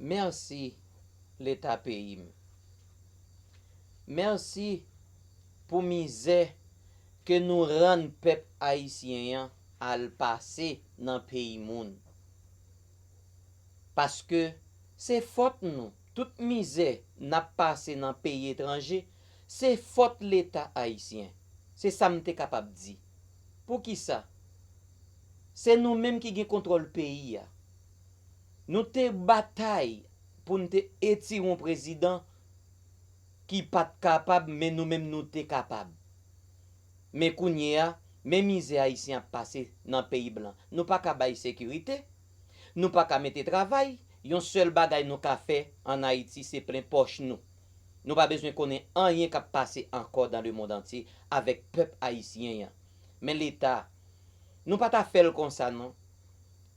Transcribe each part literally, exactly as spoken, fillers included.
Mèsi, Leta peyi m. Mèsi pou mizè ke nou rann pèp ayisyen an al pase nan peyi moun. Paske se fòt nou. Tout mizè n ap pase nan peyi etranje, se fòt Leta ayisyen. Se sa m te kapab di. Poukisa? Se nou menm ki gen kontwòl peyi a. Nou te batay pou n te etire yon prezidan ki pa t kapab, men nou menm nou te kapab. Men kounye a, men mizè ayisyen ap pase nan peyi blan. Nou pa ka bay sekirite, nou pa ka mete travay, yon sèl bagay nou ka fè ann Ayiti se plen pòch nou. Nou pa bezwen konnen anyen k ap pase ankò dans le monde entier avèk pèp ayisyen an. Men Leta, nou pa ta fè l konsa non.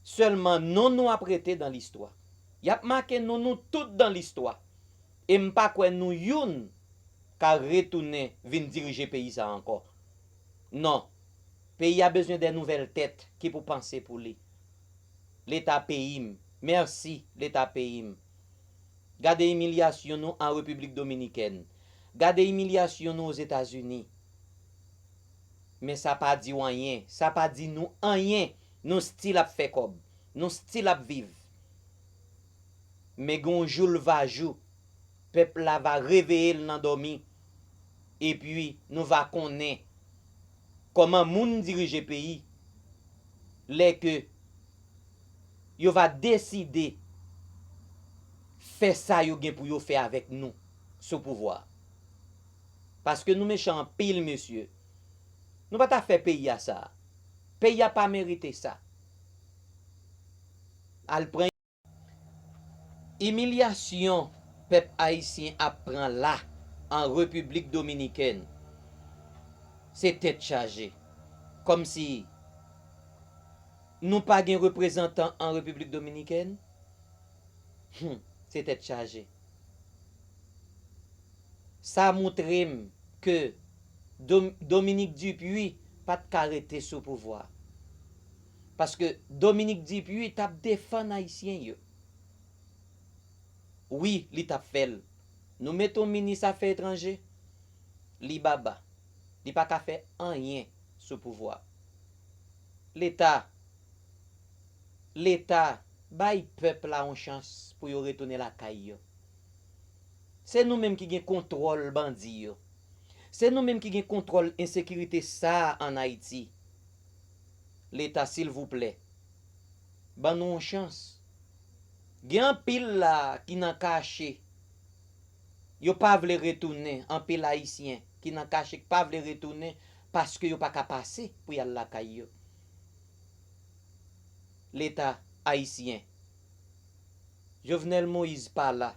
Sèlman non nou ap rete dans l'histoire. Y ap make non nou tout dans l'histoire. E m pa kwè nou youn ka retounen vin dirije peyi sa a ankò. Non. Peyi a bezwen de nouvèl tèt ki pou panse pou li. Leta peyi m. Mèsi, Leta peyi m. Gade imilyasyon nou an Repiblik Dominikèn. Gade imilyasyon nou Ozetazini. Men sa pa di w anyen. Sa pa di nou anyen. Nou still ap fè kòb. Nou still ap viv. Men gen yon jou l va jou. Pèp la va reveye l nan dòmi. Epi nou va konnen kòman moun dirije peyi lè ke yo va deside fè sa yo gen pou yo fè avèk nou sou pouvwa. Paske nou mechan anpil, mesye. Nou pa ta fè peyi a sa. Peyi a pa merite sa. Al pran imilyasyon pèp ayisyen ap pran la an Repiblik Dominikèn. Se tèt chaje. Kòmsi nou pa gen reprezantan an Repiblik Dominikèn? Hum, se tèt chaje. Sa montre m ke Dom- Dominique Dupuy pa t ka rete sou pouvwa. Paske Dominique Dupuy t ap defann Ayisyen yo. Wi, li t ap fè l. Nou mete yon minis afè etranje, li baba. Li pa ka fè anyen sou pouvwa. Leta, Leta, bay pèp la yon chans pou yo retounen lakay yo. Se nou menm ki gen kontwòl bandi yo. Se nou menm ki gen kontwòl ensekirite sa a ann Ayiti. Leta, silvouplè, ban nou yon chans. Gen anpil la ki nan kache. Yo pa vle retounen, anpil Ayisyen ki nan kache k pa vle retounen paske yo pa ka pase pou y al lakay yo. Leta ayisyen, Jovenel Moïse pa la.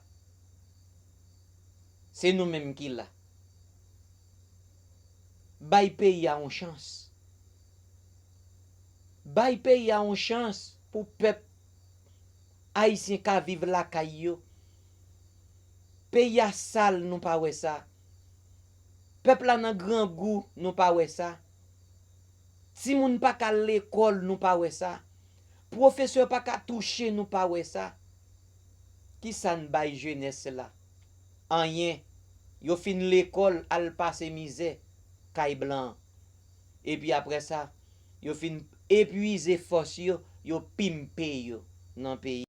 Se nou menm ki la. Bay peyi a yon chans. Bay peyi a yon chans pou pèp ayisyen ka viv lakay yo. Peyi a sal, nou pa wè sa. Pèp la nan grangou, nou pa wè sa. Timoun pa ka al lekòl, nou pa wè sa. Pwofesè pa ka touche, nou pa wè sa. Kisa n bay jenès la? Anyen. Yo fin lekòl, al pase mizè kay blan. Epi apre sa, yo fin epwize fòs yo, yo pimpe yo nan peyi.